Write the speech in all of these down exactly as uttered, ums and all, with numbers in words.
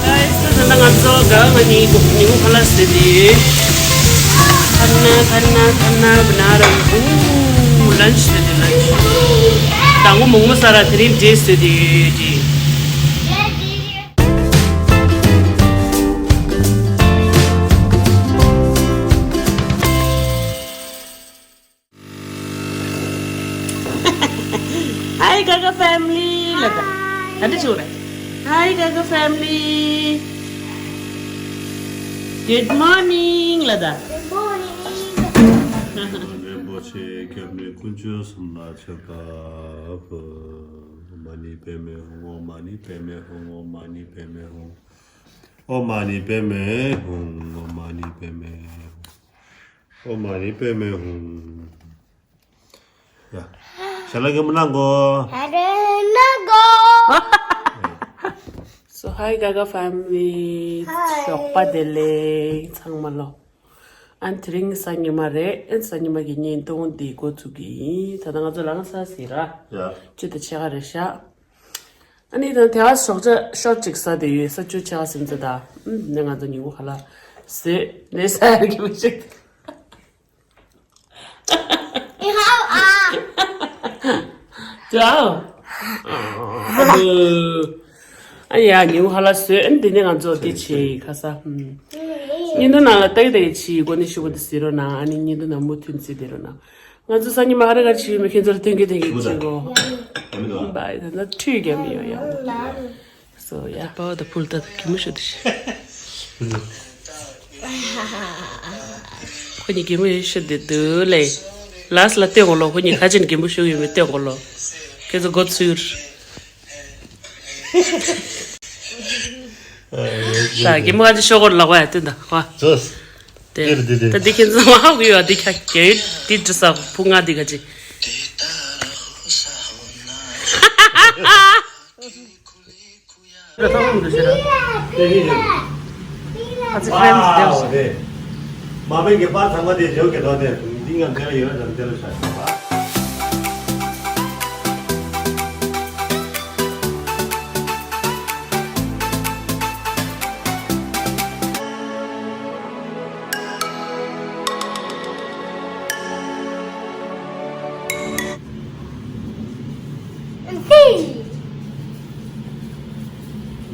Guys, ད་ལྟ་ང་ཚོ་ག་ང་གཉིས་ཉིན་གུང་ཁ་ལག་ཟས་ཏེ། ཁ་ན་ཁ་ན་ཁ་ན་བ་ན་ར་ཨུ། ལན་ཆི་ཟས་ཏེ་ལན་ཆི། ཟླ་ངོ་མོག་མོག་ཟ་ར་དེ་རིང་འབྲས་ཟས་ཏེ་འབྲས། Hi Gaga family. ལ་ད། ད་འདི་ཆུ་རེད། Hi Gaga family. Good morning. ལ་ད། Good morning. རིན་པོ་ཆེ་སྐྱབས་གནས་དཀོན་མཆོག་གསུམ་ལ་མཆོད་པ་ཕུལ། ཨོཾ་མ་ཎི་པདྨེ་ཧཱུྃ། ཨོཾ་མ་ཎི་པདྨེ་ཧཱུྃ། ཨོཾ་མ་ཎི་པདྨེ་ཧཱུྃ། ཨོཾ་མ་ཎི་པདྨེ་ཧཱུྃ། ཨོཾ་མ་ཎི་པདྨེ་ཧཱུྃ། ཨོཾ་མ་ཎི་པདྨེ་ཧཱུྃ། ཡ། ཞལ་ལག་མཉེས་པོ་གནང་གོ། ཞལ་ལག་གནང་གོ། So hi Gaga family. Hi. ཞོགས་པ་བདེ་ལེགས་ཚང་མ་ལོ། ཨ་ནི་དེ་རིང་གཟའ་ཉི་མ་རེད། ཨ་ནི་གཟའ་ཉི་མ་གི་བརྙན་ཐུང་འདི་འགོ་ཚུགས་ཀྱི་ཡིན། ད་ལྟ་ང་ཚོ་ལངས་ས་ཟིན་ར། ཡ། བཅུ་དང་ཕྱེད་ཀ་རེད་ཤག་ཨ་ནི་ད་དེ་ག་ཞོགས་ཇ་ཤོར་ཅིག་ཟ་བསྡད་ཡོད། ས་བཅུ་ཕྱེད་ཀ་ཟིན་ཚེ་ད། ཨུམ། ནས་ང་ཚོ་ཉིན་གུང་ཁ་ལག་ཟས་ནས་ཟ་ཡག་གི་མི་ཤེས། ཨི་ཧའོ་ཨ། ཅའོ། ཨ་ཡ། ཉིན་གུང་ཁ་ལག་ཟོས། ཨ་ནི་དེ་ནས་ང་ཚོ་དེ་བྱས་ཁ་ས། ཨུམ། བརྙན་ཐུང་ནང་ལ་ལྟ་གི་ལྟ་གི་བྱེད་དགོས་ནི་ཞུ་དགོས་འདི་ཟེར་རོགས་གནང་། ཨ་ནི་བརྙན་ཐུང་ནང་མུ་མཐུད་ཟེར་བསྡད་རོགས་གནང་། ང་ཚོ་སང་ཉིན་མ་ཧ་ར་གར་བྱེད་ཡོད་མེད་ཁྱེད་ཚོར་སྟོན་གི་སྟོན་གི་བྱེད་གོ། བའི་ད་ན་ཁྲུས་རྒྱབ་མི་ཡོང་ཡང་། སོ་ཡ། པའོ་ད་ཕུལ་ད་ད་གད་མོ་ཤོར་དེ་ཤི། ཁོ་གཉིས་གད་མོ་ཡོད་ཤི་དེ་འདུག་ལེ། ལགས་ལ་སྟོན་གོ་ལོ། ཁོ་གཉིས་ཁ་ཆེན་གད་མོ་ཤོར་ཡོད་མེད་སྟོན་གོ་ལོ། ཁྱེད་ཚོ་མགོ་ཚུར། ད་གད་མོ་ཁ་ཆེན་ཤོར་གོ་ལག་པ་ཡ་སྟོན་ད་ཁོ། ཙོས། དེ། དེ་རེད་དེ་རེད། ད་འདི་ཁྱེད་ཚོ་མ་ཧ་གོ་ཡོད་འདི་ཁ་གྱེས་འདི་འདྲི་ས་བུ་ང་འདི་ག་ཅི། དེ་ལྟར་ཧོ་ས་ཧོ་ན། དེ་ལྟར་ཧོ་ས་ཧོ་ན། དེ་ལྟར་ཧོ་ས་ཧོ་ན། དེ་ལྟར་ཧོ་ས་ཧོ་ན། ཨ་ཙི་ཁྲེམ་ཟི་དེ་བ་ཟེ། མ་སྨད་ཀྱི་པར་ཚང་མ་དེ་འཇོག་གི་དོན་དེ་འདི་ང་འདི་ལ་ཡོད་ན་འདི་ལ་བཞག་པ།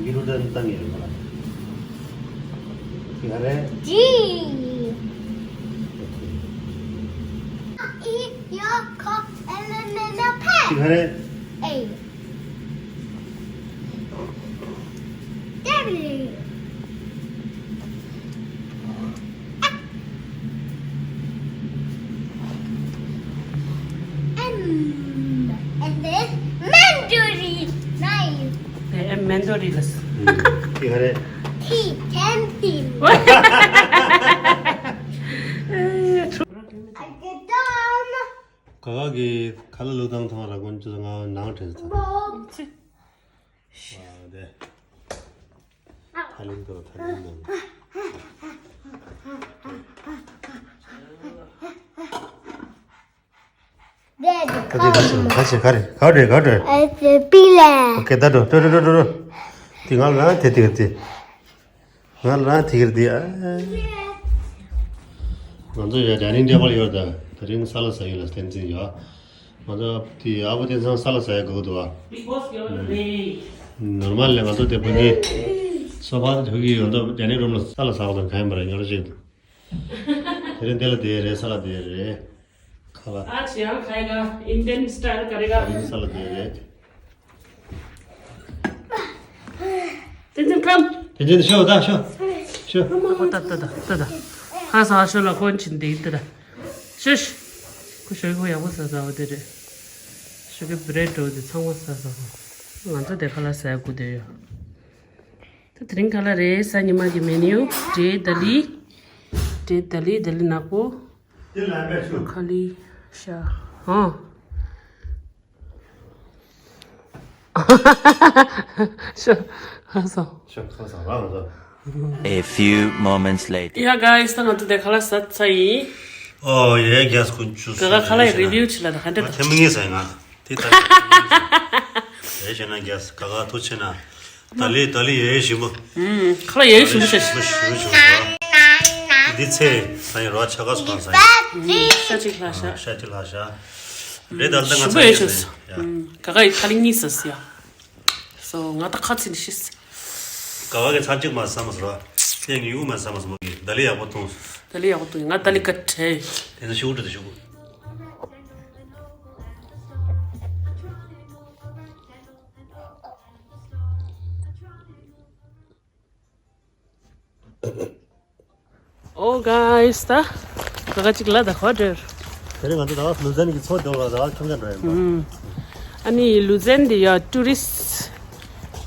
ཡིན་རུ་དན་བཏང་ཡིན་མ། ཅི་ག་རེད། ཇི། ཨི་ཡོ་ཁོ་ཨེ་ལ་ནེ་ན་ཕེ། ཅི་ག་རེད། ཨེ། W། M and then mandori knife. ཨེ། ཨེ། མན་དོ་རི་ལ་ཟེར། ཨུམ། དེ་ག་རེད། Tea, canteen. I get down. ག་ག་གི་ཁ་ལག་བླུགས་སྟངས་མཐོང་ར་དཀོན་མཆོག་ང་ནང་དྲན་ས། ཨ་དེ། ཐ་ལིང་དུ་ཐ་ལིང་དུ། ད་དེ་ག་ཆེ་ག་ཆེ་ག་རེ་ག་རེ་ག་རེ། ཨེ་ཙི་པི་ལེ། ཨོ་ཁེ་ད་འགྲོ་འགྲོ་འགྲོ་འགྲོ་འགྲོ། དེ་ང་ལ་དེ་དེ་དེ། ང་ལ་དེ་གར་དེ་ཨ། ང་ཚོ་ཡ་ཇ་ནིང་འདྲ་པར་ཡོད་ད། དེ་རིང་ས་ལ་ཟ་ཡོད་ལ་བསྟན་འཛིན་ཡོད། ང་ཚོ་དེ་ཨ་བོ་བསྟན་འཛིན་ས་ལ་ཟ་ཡ་དགོས་འདུག་ཨ། ནོར་མལ་ལས་ང་ཚོ་དེ་བུ་འདི་སོ་ཕ་དེ་ཐུག་གི་ཡོད་འདུག་ཇ་ནིང་རུམ་ལ་ས་ལ་ཟ་བ་དང་ག་ཡིན་པ་རེད་ཉོ་ར་ཅིག་འདུག་དེ་རིང་འདི་ལ་དེ་རེད་ས་ལ་དེ་རེད། ཁ་ལ། आज यहाँ खाएगा Indian style करेगा। ཨ་ནི་ས་ལ་དེ་རེད། བསྟན་འཛིན་ཁམ། བསྟན་འཛིན་ཤོ་ད་ཤོ། ཤོ། ཁོ་ད་ད་ད་ད་ད། ཁ་ས་ཤོ་ལ་ཁོན་ཆིན་དེ་ད་ད། ཤོ་ཤོ། ཁོ་ཤོ་ཁོ་ཡག་པོ་ཟ་ཟ་བ་དེ་རེད། ཤོ་གི་བྷི་རེད་འགྲོ་དེ་ཚང་མ་ཟ་ཟ་བ། ང་ཚོ་དེ་ཁ་ལ་ཟ་དགོས་དེ་ཡོད། ད་དེ་རིང་ག་ལ་རེད་གཟའ་ཉི་མ་གི་མེ་ནིའུ། འབྲས་ད་ལི། འབྲས་ད་ལི་ད་ལི་ནག་པོ། དེ་ལ་མེད་ཤོ། ཁ་ལི་ཤ། ཧོ། ཤ་ཧ་སོ། ཤ་ཧ་སོ་རང་སོ། A few moments later. Yeah guys, ད་ང་ཚོ་དེ་ཁ་ལག་ཟ་ཚར་ཡིན། ཨོ་ཡེ་རྒྱས་ཀུན་ཆུ་ག་ག་ཁ་ལག་རི་བིའུ་བྱེད་ལ་ད་ག་འདྲ་ད། ཐེམ་ངེས་ཟ་ཡིན་ང་། དེ་ད་ཡེ་ཞེ་ན་རྒྱས་ག་ག་ཐུག་ཆེ་ན། ད་ལི་ད་ལི་ཡེ་ཞིམ་པོ། ཨུམ། ཁ་ལ་ཡེ་ཞིམ་པོ་ཞེས། ཞིམ་པོ་ཞིམ་པོ་ཞིམ་པོ། འདི་ཚེ་ས་ཡི་རོ་ཆ་ག་སོང་ས་ཡི། ཤ་གཅིག་ལྷག་ཤ། ཤ་གཅིག་ལྷག་ཤ། རེད། ད་ལྟ་ང་ཞིམ་པོ་ཡེ་ཆུ། ཚ་ཡེ་ཡིན། ཨུམ། ག་ག་ཡི་ཁ་ལི་གཉིས་ཟ་ཟི་ཡ། སོ་ང་ད་ཁ་ཚིག་ནི་ཤིས། ག་བ་གི་ཚར་གཅིག་མ་ཟ་མ་ཟ་ར། ཡང་ཡུག་མ་ཟ་མ་ཟ་མ་གི་ད་ལི་ཡག་པོ་འཐུང་། ད་ལི་ཡག་པོ་འཐུང་། ང་ད་ལི་ཀ་ཁྲེ། དེ་ན་ཤུགས་འདྲ་དེ་ཤུགས། ཨོ་གཱིས། ད་ག་ག་ཅིག་ལ་ད་ཧོ་ཊེལ། དེ་རིང་ང་ཚོ་ད་ལུ་ཛན་གྱི་མཚོ་སྡོད་ལ་ད་ཁྱོད་ཀྱང་འགྲོ་ཡིན་པ། ཨུམ། ཨ་ནི་ལུ་ཛན་འདི་ཡ་ཊུ་རི་སི།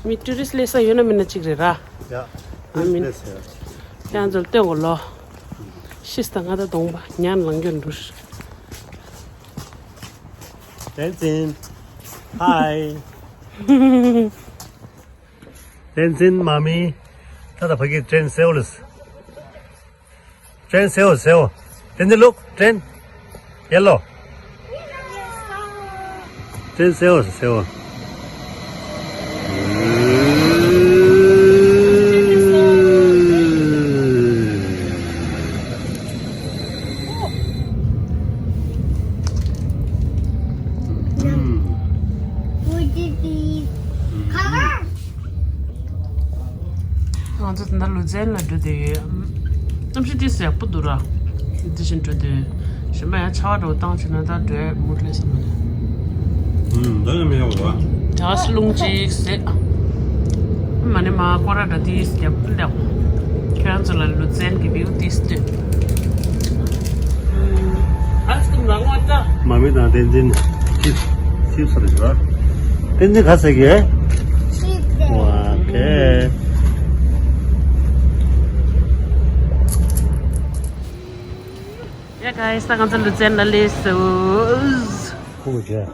མི་ཊུ་རི་སི་སླེབས་ས་ཡོད་ན་མིན་ན་ཅིག་རེད་ར། ཡ། ཨ་མིན། ཊུ་རི་སི་པི་ལེ་སི་ཡ། ཁྱེད་ཚོ་ལྟོས་གོ་ལོ། ཤིས་ད་ང་ད་གདོང་པ་ཉན་ལང་གྱོན་འགྲུར། བསྟན་འཛིན། ཧའི། བསྟན་འཛིན་མ་མི། ད་ད་ཕ་གི་ཊེན་སེའོ་ལས། ཊེན་སེའོ་སེའོ། བསྟན་འཛིན་ལུག་ཊེན། ཡེ་ལོ། ཊེན་སེའོ་སེའོ། ང་ཚོ་ད་ལྟ་ལུ་ཛན་ལ་འགྲོ་བསྡད་ཡོད། གནམ་གཤིས་ཏོག་ཙམ་ཡག་པོ་འདུག་ར། དེ་བཞིན་འགྲོ་བསྡད་ཡོད། གཞན་པ་ཡང་ཆར་པ་འདྲ་བོ་བཏང་བྱུང་ན་ད་འགྲོ་ཡ་མུ་མཐུད་ལས་ས་མ་རེད། ཨུམ། ད་ཡང་མི་ཡག་པ། གྲྭ་སུ་རླུང་གཅིག་ཟེར། མ་ནི་མ་སྐོར་ར་འདྲ་དེ་རྒྱབ་ཀུན་འདེགས། ཁྱེད་རང་ཚོ་ལ་ལུ་ཛན་གྱི་བིའུ་ཏིས་སྟོན། མ་མི་དང་བསྟན་འཛིན་ཅིབ་ཅིབ་ཟེར་རེད་བ། བསྟན་འཛིན་ག་ཟེར་གི། ཨོ་ཁེ། ཡ་གཱིས། ད་ང་ཚོ་ལུ་ཛན་ལ་སླེབས་སོང་། ཁུག་བྱས།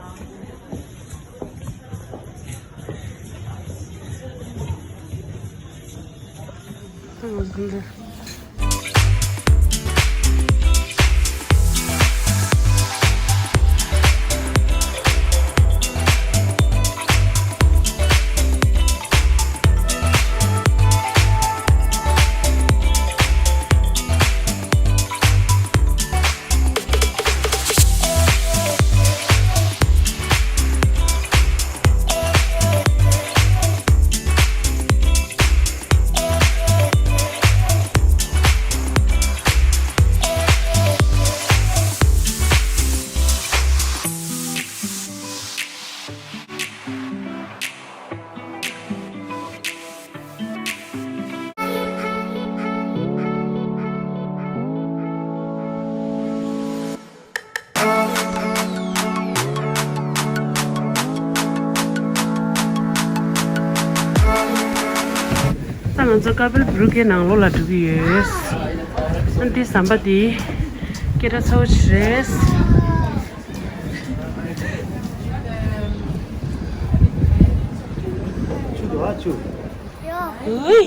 ད་ང་ཚོ་ཀ་པལ་བྷྲུ་ཀེ་ནང་ལོགས་ལ་འགྲོ་གི་ཡོད། ཨ་འདི་ཟམ་པ་འདི་སྐད་གྲགས་ཚ་བོ་ཞིག་རེད། ཆུ་འདུག་ཨ་ཆུ། ཡོ། ཨུའི།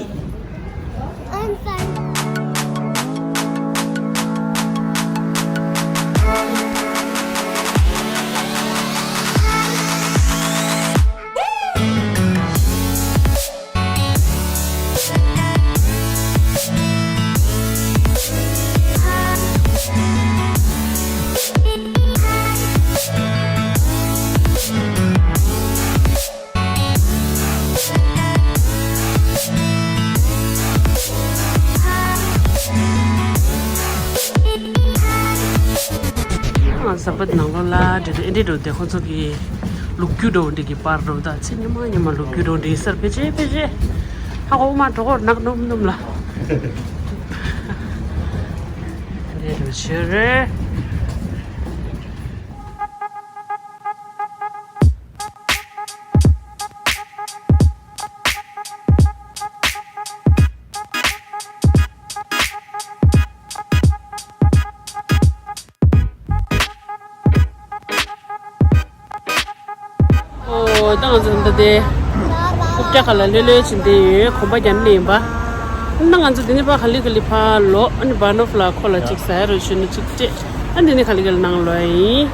ཨན་ཙན། ཟམ་པ་ནང་ལོགས་ལ་འདྲེ་འདྲེ་འདྲེ་འགྲོ་དེ་ཁོ་ཚོ་གི་ལུག་ཁྱུ་འགྲོ་འདྲེ་གི་པར་འགྲོ་ད་ཚེ་ཉི་མ་ཉི་མ་ལུག་ཁྱུ་འགྲོ་འདྲེ་སར་ཕེ་ཆེ་ཕེ་ཆེ་ཧ་གོ་མ་གྲོགས་ནག་ནུམ་ནུམ་ལ་འདྲེ་འགྲོ་ཆེ་རེད། ཨོ་ད་ང་ཚོ་འདི་དེ་ཀུབ་ཀྱ་ཁ་ལ་ལྷོད་ལྷོད་ཕྱིན་བསྡད་ཡོད། གོམ་པ་རྒྱབ་ནས་ཡིན་པ། ཨ་ནི་ང་ཚོ་འདི་ནས་ཕར་ག་ལེ་ག་ལེ་ཕར་ལོག་ཨ་ནི་བྷ་ནོབ་ལ་ཁོ་ལ་ཅིག་ཟ་ཡ་རོ་ཞུ་ནི་ཅིག་སྤྲད། ཨ་འདི་ནས་ག་ལེ་ག་ལེ་ནང་ལོག་ཡིན།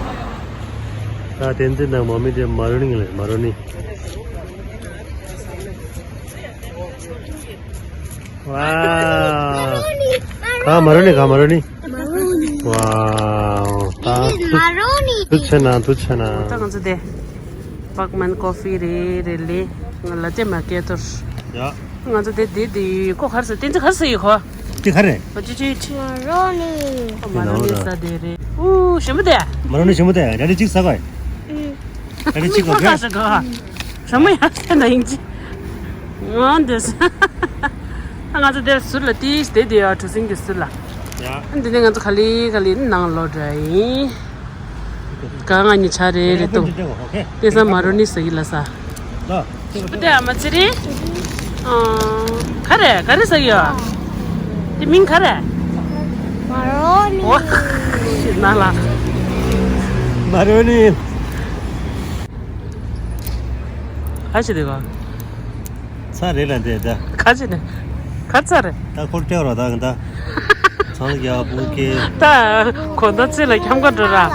ད་བསྟན་འཛིན་དང་མ་མི་དེ་མ་རོ་ནི་ལས་མ་རོ་ནི། ཝའོ། ག་མ་རོ་ནི་ག་མ་རོ་ནི། ཝའོ། ད་དུ་ཆེ་ན་དུ་ཆེ་ན། ད་ང་ཚོ་དེ་Parkman Coffee རེད་རེད་ལེ། ང་ལ་ཏེ་མ་སྐད་དོར། ཡ། ང་ཚོ་དེ་དེ་དེ་ཁོ་གར་སོ་བསྟན་འཛིན་གར་སོ་ཡི་ཁོ། དེ་ག་རེད། ཨོ་ཅི་ཅི་ཅི། མ་རོ་ནི། ཨོ་མ་རོ་ནི་ས་དེ་རེད། ཨུ་ཞིམ་པོ་དེ། མ་རོ་ནི་ཞིམ་པོ་དེ་ར་ལི་གཅིག་ཟ་གོ་ཡ། ར་ལི་གཅིག་གོ་ཁོ་ས་ས་གོ། ཞྭ་མོ་ཡ་ས་ན་ཡིན་ཅི། ང་འདི་ས། ང་ཚོ་དེ་ཟུར་ལ་དེ་དེ་དེ་ཡ་གྲུ་གཟིངས་ཀྱི་ཟུར་ལ། ཡ། འདི་ནས་ང་ཚོ་ག་ལེ་ག་ལེ་ནང་ལོག་འགྲོ་ཡིན། ག་ང་གཉིས་ཆ་རེ་རེ་ཏོ། དེ་ས་མ་རོ་ནི་ཟ་གི་ལ་ས། ལ། ཞིམ་པོ་དེ་ཨ་མ་ཚེ་རིང་། ཨ། ག་རེ་ག་རེ་ཟ་གི་ཡོད། དེ་མིང་ག་རེ། མ་རོ་ནི། ཨོ། ཤི་ན་ལ། མ་རོ་ནི། ག་ཞིག་དེ་ག་ཚ་རེད་ལ་འདས་ད། ག་ཅི་ནས། ག་ཚ་རེད། ད་འཁོར་སྤྲད་རོགས་ད་ད། ཚང་རྒྱ་བུ་ཀེ། ད་གོ་ད་ཚེ་ལ་འཁྱམ་ག་འགྲོ་ར།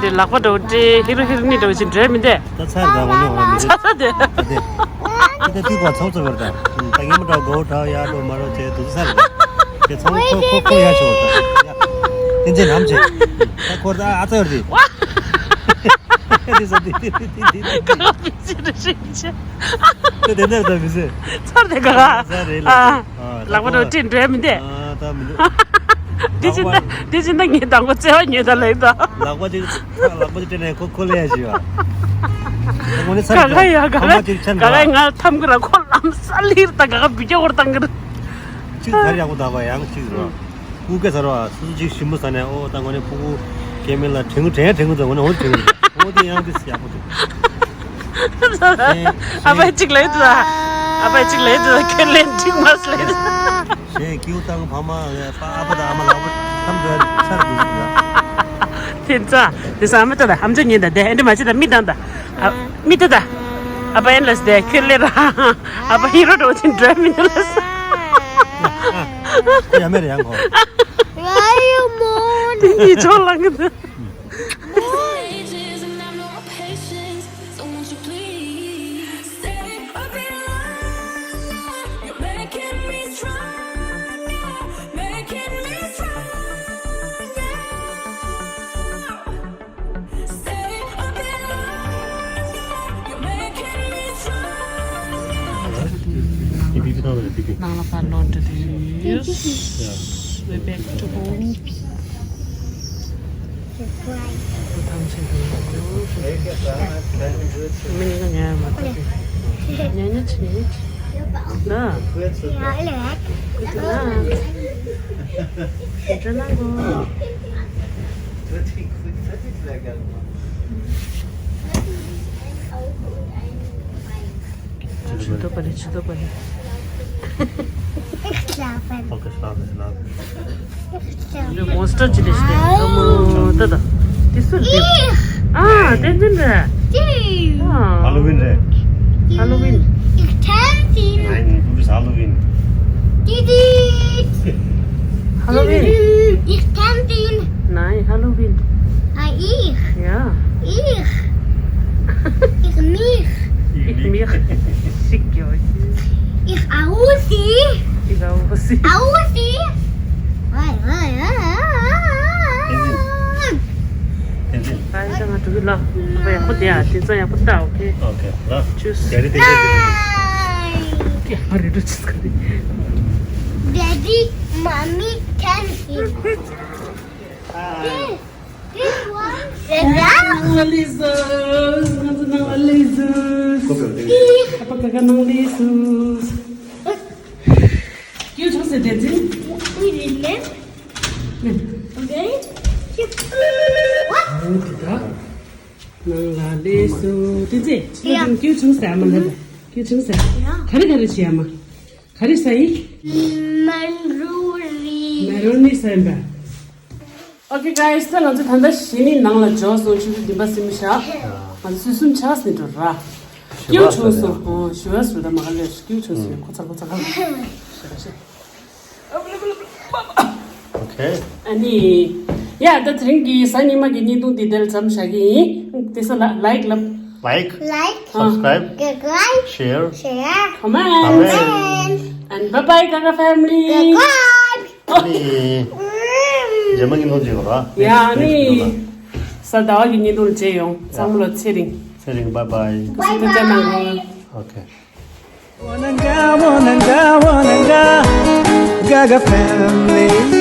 འདི་ལག་པ་འགྲོ་ཏྲེ་ཧི་རུ་ཧི་རུ་ནི་འགྲོ་ཅི་འདྲེ་མི་འདས། ད་ཚ་རེད་ད་ངོ་ནི་འོ་མི་ཚ་ད་དེ། ད་དེ། ད་དེ་དུས་ག་ཚོགས་ཚོགས་རེད་ད། ད་ངེད་མ་འདྲ་གོ་ད་ཡ་འགྲོ་མ་རོ་ཅེ་དུ་ཚ་རེད། དེ་ཚང་ཁོ་ཁོ་ཁོ་ཡ་ཆོག་ད། ཡ། དེ་འདྲེ་ནམ་ཅེ། ད་འཁོར་ད་ཨ་ཚ་ཡོད་རེད། དེ་ས་དེ་དེ་དེ་དེ་དེ། ག་ག་མི་ཚེ་རེ་ཞིག་ཆེ། དེ་དེ་འདྲ་ད་མི་ཚེ། ཚར་དེ་ག་ག་ཚར་རེད་ལ། ཨ། ཨ། ལག་པ་རོ་ཅི་འདྲེ་མི་འདས། ཨ། ད་མི་འདུག་དེ་ཅི་ད་དེ་ཅི་ད་ངས་དང་པོ་བརྩེ་བ་ཉོས་ད་ལེགས་ད། ལག་པ་ཅིག་ལག་པ་ཅིག་སྤྲད་ནས་ཁོ་ཁོ་ལས་ཡ་ཞུ་བ། ངོ་ནི་ཚར་ག་ག་ཡ་ག་ག་ཁ་མ་ཅིག་ཆན་ག་ག་ང་ཐམ་གི་ར་ཁོ་ལམ་ས་ལིར་ད་ག་ག་བི་ཀྱོ་བོར་བཏང་གི་ར། ཅིག་ཚར་ཡག་པོ་ད་བ་ཡང་ཅིག་ར། སྤུ་གུ་ཚར་བ་སུ་སུ་ཅིག་ཞིམ་པོ་ཟ་ནས་ཨོ་ད་ངོ་ནས་ཕྲུ་གུ་སྐྱེ་དམན་ལ་དྲན་གུ་དྲན་དྲན་གུ་ཚ་ངོ་ནས་ཨོ་དྲན་གུ་ཨོ་དེ་ཡང་དེ་ཡག་པོ་འདུག་ཨ་ཕ་གཅིག་ལས་དུ་ཨ་ཕ་གཅིག་ལས་དུ་ཁྱོད་ལས་འགྲིག་མ་སོང་ལས་དུ། ཞེས་སྐྱིད་དང་ཕ་མ་ཨ་ཕ་དང་ཨ་མ་ལགས་པ་ཐམས་ཅད་ཚར་དུ་ཟིག་ལ། དེ་ཚ་དེ་ས་ཨ་མ་ལྟ་དང་ཨམ་ཅོག་ཉན་དང་དེ་ཨེ་འདྲ་མ་བྱེད་དང་མི་དང་དང་། མི་དེ་ད། ཨ་ཕ་ཨེན་ལ་སི་དེ་ཁྱོད་ལས་ར། ཨ་ཕ་ཧི་རོ་འགྲོ་ཅིང་འགྲོ་མི་འདུག་ལ་ས། ཡ་མེར་ཡང་གོ། དེ་གཉིས་ཆོག་ལང་གི་འདུག་ནང་ལ་ཕར་ལོག་འགྲོ་དུས། We back to home. མི་ཉན་ཉན་མ་ཐུབ་དུས། ཉན་ཉན་ཆི་ཉན་ཉན་ཆི། ན། Good luck. Good luck. ཆུ་ཏོ་པ་ལེ། ཆུ་ཏོ་པ་ལེ། Okay, stop it, stop it. འདི་མོན་སི་ཊར་ཅི་ལེ་ཤི་ལེ། ཨ་མོ་ད་ད། དེ་སུ་རེད། ཨ། བསྟན་འཛིན་རེད། ཨ། Halloween རེད། Halloween. Ich kann sie. Nein, du bist Halloween. Didi. Halloween. Ich kann sie. Nein, Halloween. Ah, ich. Ja. Ich. Ich mich. Ich mich. Schick euch. Ich auch sie. Ich auch sie. Auch sie. Wait, wait, wait, wait, wait. Tenzin. Tenzin. Ai, ད་ང་འགྲོ་གི་ལ། ཨ་ཕ་ཡག་པོ་བསྡད་ཨ། དེ་ཚོ་ཡག་པོ་ལྟ། Okay. Okay. ལ། Tschüss. Daddy, Daddy, Daddy. ཡ་ཧ་རེ་འགྲོ་ཆི་ཟེར་གི་རེད། Daddy, Mommy, Tenzin. Hi. This one. ནང་ལ་སླེབས་སོང་། ང་ཚོ་ནང་ལ་སླེབས་སོང་། ཨ་ཕ་ཀ་ཀ་ནང་སླེབས་སོང་། སྐྱིད་བྱུང་ཟེར་བསྟན་འཛིན། Okay. What? ཨོ་དེ་ད། ནང་ལ་སླེབས་སོང་། བསྟན་འཛིན། ཡ། སྐྱིད་བྱུང་ཟེར་ཨ་མ་ལ། སྐྱིད་བྱུང་ཟེར། ཡ། ག་རེ་ག་རེ་བྱེད་ཨ་མ། ག་རེ་ཟ་ཡི། མན་རུ་རི། མན་རུ་ནི་ཟ་ཡིན་པ། Okay guys, ད་ང་ཚོ་ད་ལྟ་གཞི་ནས་ནང་ལ་འབྱོར་སོང་། ཆུ་ཚོད་བདུན་པ་ཟིན་པ་ཤག་ང་ཚོ་ཆུ་ཚོད་གསུམ་ཆགས་ཟིན་འགྲོ་ར། སྐྱིད་བྱུང་སོང་། ཨོ་ཞུ་བ་སུ་ད་མ་ག་ལེར་སྐྱིད་བྱུང་སོང་། ཁོ་ཚར་ཁོ་ཚར་ཁ་ལ། ཨེ། ཨ་ནི། ཡ་ད་དེ་རིང་གི་གཟའ་ཉི་མ་གི་བརྙན་ཐུང་འདི་དེར་མཚམས་བཞག་གི་ཡིན། དེ་ས་ལ་like ལབ། Like, Like, subscribe, subscribe, share, comment, comment. and and bye bye Gaga family. Subscribe. ཨ་ནི། རྗེས་མ་ཉིན་ཐོང་བྱེད་དགོས་ར། ཡ་ཨ་ནི། གཟའ་ཟླ་བ་གི་བརྙན་ཐུང་མཇལ་ཡོང་། ཚང་མ་ལ་ཚེ་རིང་། ཚེ་རིང་bye bye. ཐུགས་རྗེ་གནང་གི། Okay. Wananga, wananga, wananga, Gaga family.